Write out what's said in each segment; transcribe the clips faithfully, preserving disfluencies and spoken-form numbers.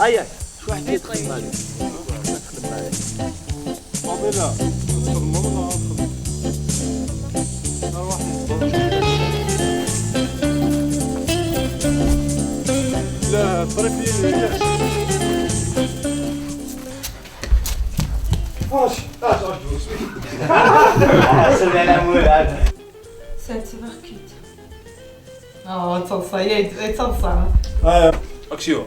اياك، شو واحد يدخل مالك؟ يدخل مالك. فاضي لا. ندخل المهم ولا ندخل؟ أرواح نفطر. لا، طريف لي. اش؟ اش؟ اش؟ سلمي على مولاد. ساعة سبع كيت. اه، تصلصة، يا يد-، يا تصلصة. آه. اكسيو.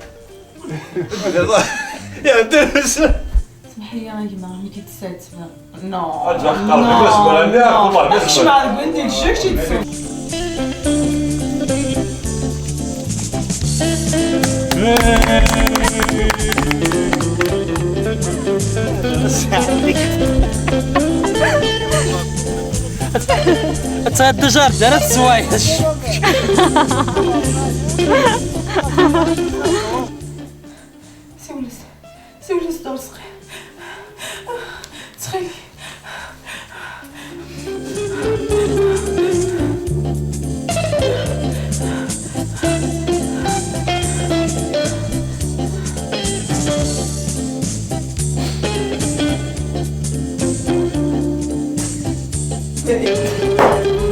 يا درس. اسمح لي يا جماعة، مي كنت ساعة سبع. نو. أرجع أختار نو، بالنسبة لنا، نو. والله بالنسبة لنا. مع البنت الجوج يتصل. تغدى جار دارت السوايش. سولس، سولس دور سقي. سخيلي.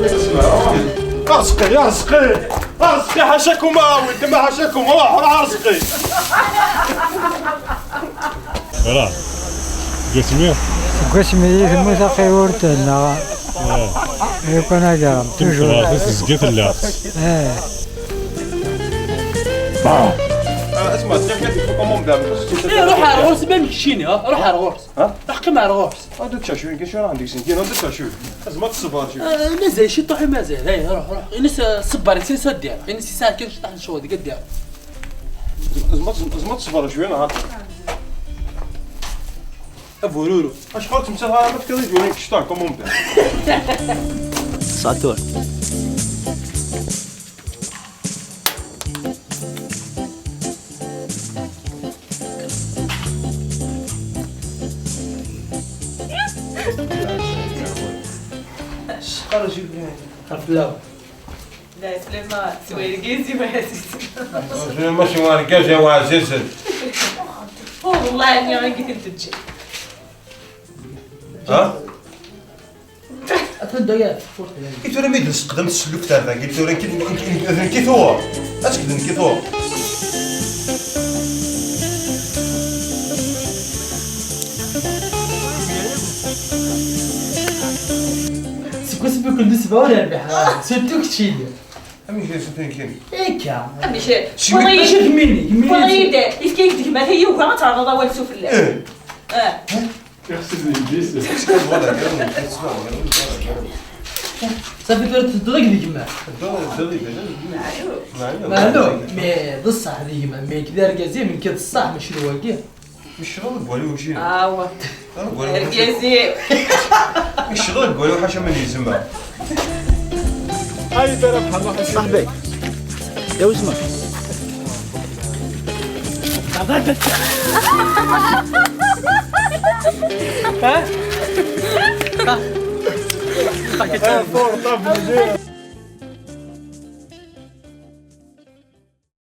اسمع، يا رزقي، يا رزقي، يا رزقي، حاشاكم، آه، ولد ما حاشاكم، روح، روح، رزقي. راه. قسمي؟ قسمي، تموت أخي ورتنا. آه. يكون هذا، toujours. تموت، تزكي في الله. آه. آه، اسمع، تزكي في الكومون بان. إيه، روح على الغرس، ما مكشيني، ها؟ روح على الغرس. ها؟ روح قيم على الغرس. هادو تشاشوين، كاين شي راه عندك سنتين، هادو تشاشوين. لازم تصبر شوية. آه، مازال شي طاحي، مازال. هاي، روح، روح. إني س-، صبر، إني سدير. إني سي ساعة كاين شي طاحي شغل، قدير. لازم، لازم تصبر شوية، نهار. أبو رورو. أش قلت أنت؟ ها، ما تكرهش وين كشطان، كومون بير. ساتور. شكرا جبريل. خفلاو. لا، سليمان، سويرقيزي وعزيز. سليمان، شو ورقيزي وعزيز. والله إني غير قلت لك تجي. ها؟ أتمنى يا فورت يعني. قلت له: "ميد نسقدم السلوك تاع ذا". قلت له: "راه كي، كي، كي، كي ثور. أتكلم كي ثور". سكو سبي كل نسبة ولا ربح. سيرتو كتشيلي. أمي شي سنتين كاين. إيكا. أمي شي. شي والله ميت يشوف مني، مني. والله يدير. يفكيك ديك ما هي وكا ما تعرض والو سفلى. إيه. آه. يغسل يديه. صافي، درت الدرك ديك ما. معلوم. معلوم. معلوم. مي بصح ديك ما، مي كذا ركازي من كذا الصح مش الواقع. مش شغل قولي وشي. آه، هو. قولي وشي. ركازي. مش شغل قولي وحاشا من يسمع. هاي ترى بحال واحد صاحبي. يا وزمة. ها؟ ها؟ آه، فور، طاب، مزيان.